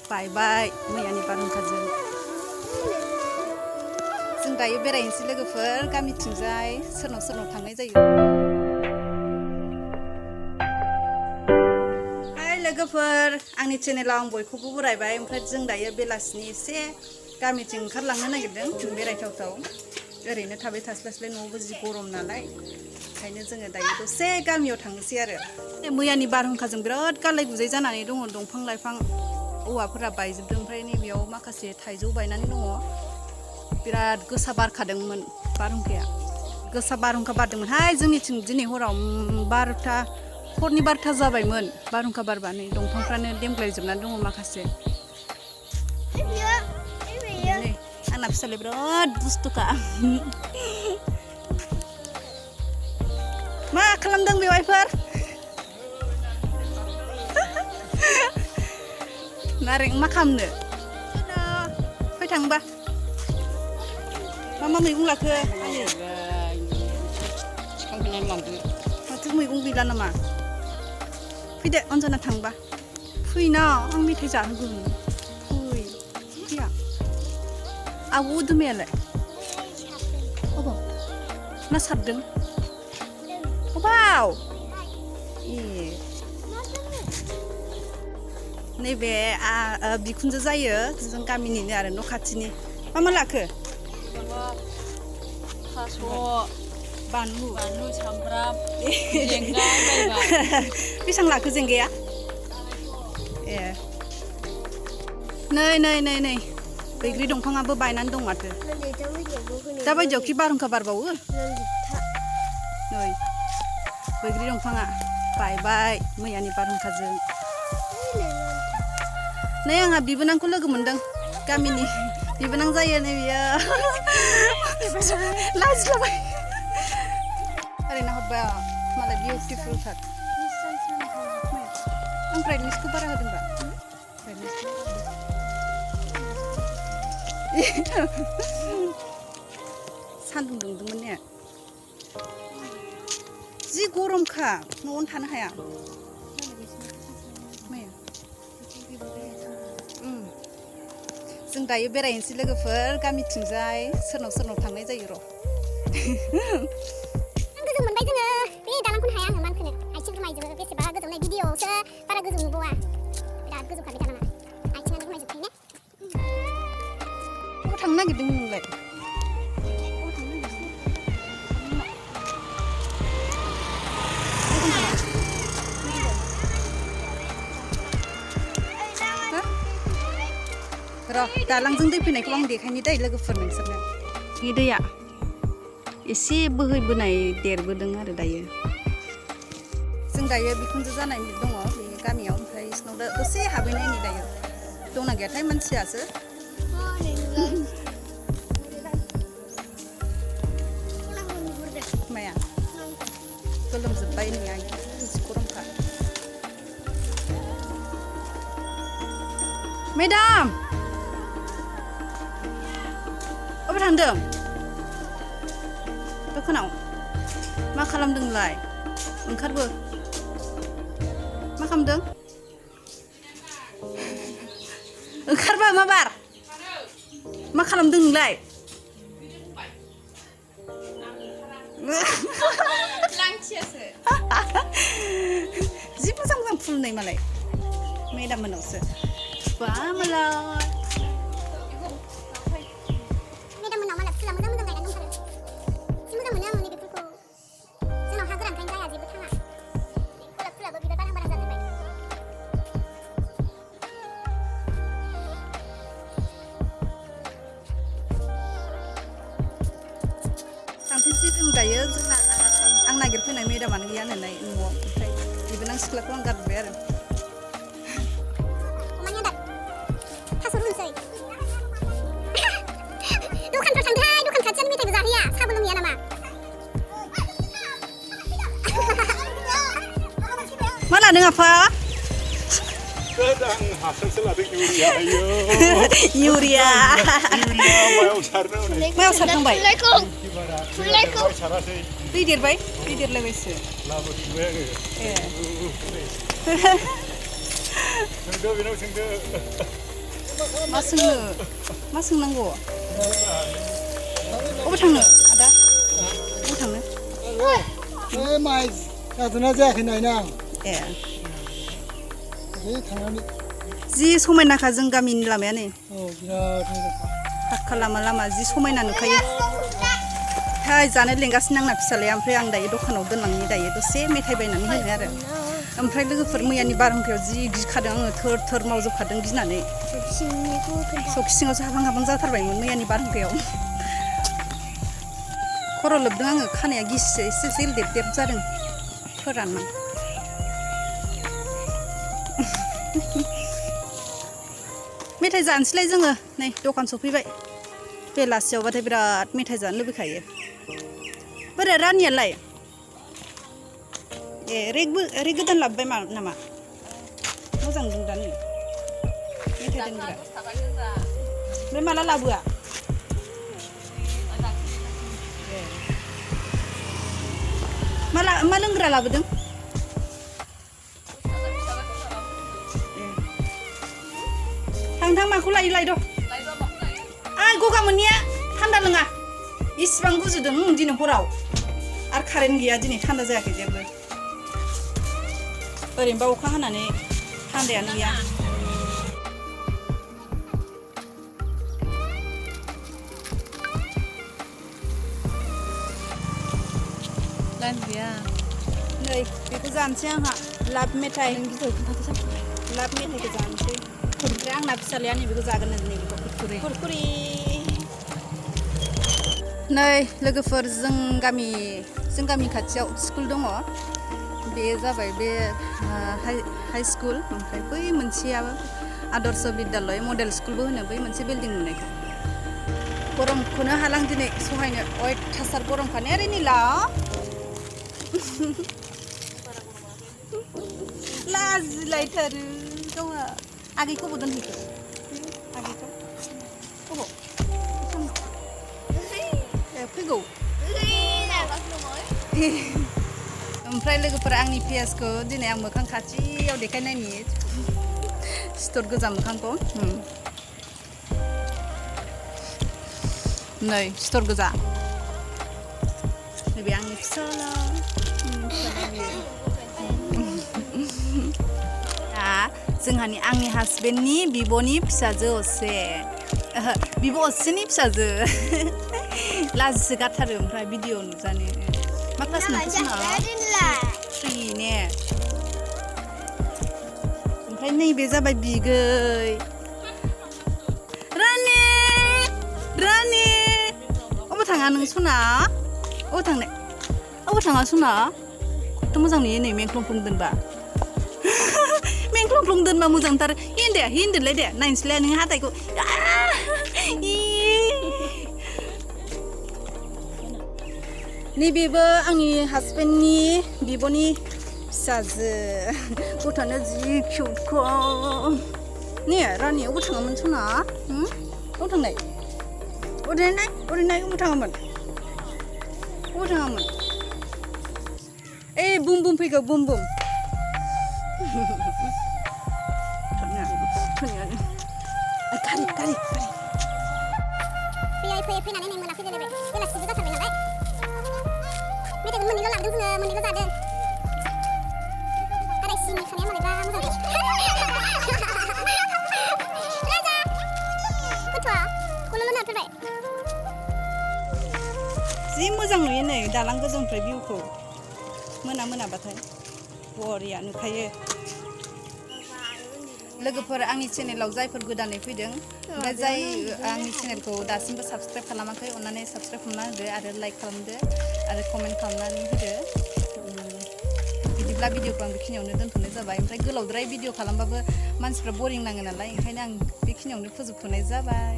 बायबाय मैयानि बारहुंखाजों जों दायो बेरायनोसै लोगोफोर गामिथिंजाय सोरनाव थांनाय जायो। हाय लोगोफोर आंनि चेनेलाव आं बयखौबो बरायबाय। ओमफ्राय जों दायो बेलासिनि एसे गामिथिं ओंखारलांनो नागिरदों बेरायथावथाव। ओरैनो थाबाय थास्लायस्लाय न'आवबो जि गरम नालाय ओंखायनो जोङो दायो दसे गामियाव थांनोसै आरो। मैयानि बारहुंखाजों बिराद गालाय गुजाय जानानै दङ। दंफां लाइफां औवाफोरा बायजोबदों। ओमफ्राय नैबेयाव माखासे थाइजौ बायनानै दङ। बिराद गोसा बारखादोंमोन बारहुंखाया। गोसा बारहुंखा बारदोंमोनहाय जोंनिथिं दिनै हराव 12ता हरनि 12ता जाबायमोन बारहुंखा बारबानै दंफांफ्रानो देमग्लायजोबनानै दङ माखासे। नै आंना फिसालाया बिराद दुस्थुखा। मा खालामदों बेवाइफोर? नारें मा खालामनो? फै थांबा मा मैगं लाखो? माथो मैगं गैला नामा? फैदो अनजना थांबा फैना आं मेथाइ जाहोगोन। फै फैया आब' उदुमायालाय अबाव ना सारदों? अबाव? ए नैबे बिखुनजो जायो जों गामिनिनो आरो न' खाथिनि। मा लाखो? थास' बानलु सामब्राम जेंगा बायबाय। बेसेबां लाखो जेंगाया? ए नै बैग्रि दंफाङाबो बायनानै दं माथो। दा बायदियाव खि बारहुंखा बारबावो। नै बैग्रि दंफाङा बायबाय मैयानि बारहुंखाजों। नै आंहा बिबोनांखौ लोगो मोनदों गामिनि बिबोनां जायो नै बियो। लाजिलाबाय ओरैनो हरबाय मालाय बिउटिफुलथार। आं ब्राइटनेसखौ बारा होदोंबा सान्दुं दुंदोंमोन ने जि गरमखा न'आवनो थानो हाया। जों दायो बेरायनोसै लोगोफोर गामिथिंजाय सोरनाव थांनाय जायो र'। गोजौ मोनबाय जोङो बे दालांखौनो हाया आङो मानखोनो आथिं रुमायजोबो बेसेबा गोजौनाय भिडिअआवसो बारा गोजौ नुबावा बिराद गोजौखा बे दालाङा आथिङानो रुमायजोबखायो ने। बबाव थांनो नागिरदोंमोन नोंलाय? र' दालांजों दै फैनायखौ आं देखायनि दै लोगोफोर नोंसोरनो। बे दैया एसे बोहैबोनाय देरबोदों आरो दायो। जों दायो बिखुनजो जानाय दङ बे गामियाव। ओमफ्राय बिसिनाव दसे हाबहैनायनि दायो दंना गैयाथाय मानसियासो। माया गोलोमजोब्बाय नै आं जि गरमखा। मेडाम अबाव थांदों? दखानाव मा खालामदों नोंलाय? ओंखारबो मा खालामदों? ओंखारबो माबार मा खालामदों नोंलाय? लांथियासो जि मोजां फुननाय मालाय मेडाम मोनावसो बा मालाय। मेदाम मोनाव मालाय फुला मोजां गायनानै दंथारो। जि मोजां मोनो आङो नैबे फुलखौ। जोंनाव हा गोरानखायनो जाया जेबो थाङा। गलाब फुलाबो बिबार बारहां जाजोब्बाय। थांफिनसै जों दायो। जोंना आं नागिरफैनाय मेडामानो गैया नालाय न'आव। ओमफ्राय बिबोनां सिख्लाखौ आं गारबोबाय आरो। अमानि आदार थास' रुनोसै। दखानफ्राव थांथाय दखान खाथियानो मेथाइबो जाहैया साहाबो लोंहैया नामा? मा लादों आफा? आं हासारसो लादों इउरिया। इउरिया मायाव सारनो मायाव सारखांबाय? फुलायखौ सारासै। दै देरबाय? दै देरलायबायसो। लाबोफिनबाय आङो। ए सोंदो बेनाव सोंदो। मा सोंनांगौ अबाव थांनो आदा अबाव थांनो बे माइ जादोंना जायाखै नायना आं ए बे थांनानै जि समायनाखा जों गामिनि लामायानो औ बिराद मोजांखा पाक्का लामा जि समायना नुखायो हाय जानो लेंगासिनो आंना फिसालाया ओमफ्राय आं दायो दखानाव दोनलांनि दायो दसे मेथाइ बायनानै होनो आरो ओमफ्राय लोगोफोर मैयानि बारहुंखायाव जि गिखादों आङो थोर मावजोबखादों गिनानै सखि सिङावसो हाबां जाथारबायमोन मैयानि बारहुंखायाव खर' लोबदों आङो खानाया गिसिसो एसे जेलदेब जादों फोरानना मेथाइ जानोसैलाय जोङो नै दखान सफैबाय बेलासियावबाथाय बिराद मेथाइ जानो लुबैखायो बोरै रानियालाय ए रेग गोदान लाबोबाय नामा मोजां दं दा नै मेथाइ दोनग्रा ओमफ्राय माला लाबोआ मा लोंग्रा लाबोदों थां माखौ लायद' आइ गगा मोननिया थान्दा लोङा इसिबां गुजुदों दिनै हराव आरो कारेन्ट गैया दिनै थान्दा जायाखै जेबो ओरैनोबा अखा हानानै थान्दायानो गैया नै बेखौ जानोसै आंहा लाभ मेथाइ लाभ मेथाइखौ जानोसै ओमफ्राय आंना फिसालाया नैबेखौ जागोन नैबेखौ कुरकुरि नै लोगोफोर जों गामि खाथियाव स्कुल दङ बे जाबाय बे हाई स्कुल ओमफ्राय बै मोनसेयाबो आदर्श बिद्यालय मडेल स्कुलबो होनो बै मोनसे बिल्डिं नुनायखौ गरमखौनो हालां दिनै सहायनो अयथासार गरमखाने ओरै निला लाजिलायथारो गावहा आगैखौ बबाव दोनहैखो आगैखौ बबाव फैगौ ओमफ्राय लोगोफोरा आंनि फेसखौ दिनै आं मोखां खाथियाव देखायनायनि सिथर गोजा मोखांखौ नै सिथर गोजा नैबे आंनि फिसाला जोंहानि आंनि हासबेन्डनि बिब'नि फिसाजो असे बिब' असेनि फिसाजो लाजिसो गाथारो ओमफ्राय भिडिअ नुजानो मा क्लास मोनखो 3 ने ओमफ्राय नैबे जाबाय बिगै रानि अबाव थाङा नों सना अबाव थाङा सना खथ' मोजां नुयो नै मेंख्लं दोनबा मेंख्लं दोनबा मोजांथार हिन्दोलाय दे नायनोसैलाय नों हाथायखौ नैबेबो आंनि हासबेन्डनि बिब'नि फिसाजो गथ'आनो जि किउटखौ ने रानि अबाव थाङामोन सना अबाव थांनाय अबाव थाङामोन ए बुम फैगौ बुम गारि फैनानै नै मोनाफैलायबाय बेलासिबो जाथारबाय नालाय मेथाइखौ मोननैल' लाबोदों जोङो मोननैल' जादों आरो सिनि खानाया मालायबा मोजां राजा गथ'आ गल'ल' नारथारबाय जि मोजां नुयो नै दालां गोजौनिफ्राय भिउखौ मोनाबाथाय बरिया नुखायो लोगोफोर आंनि चेनेलाव जायफोर गोदानै फैदों ओमफ्राय जाय आंनि चेनेलखौ दासिमबो साबस्क्राइब खालामाखै अन्नानै साबस्क्राइब खालामना होदो आरो लाइक खालामदो आरो कमेन्ट खालामनानै होदो बिदिब्ला भिडिअखौ आं बेखिनियावनो दोनथ'नाय जाबाय ओमफ्राय गोलावद्राय भिडिअ खालामबाबो मानसिफ्रा बरिं नाङो नालाय ओंखायनो आं बेखिनियावनो फोजोबथ'नाय जाबाय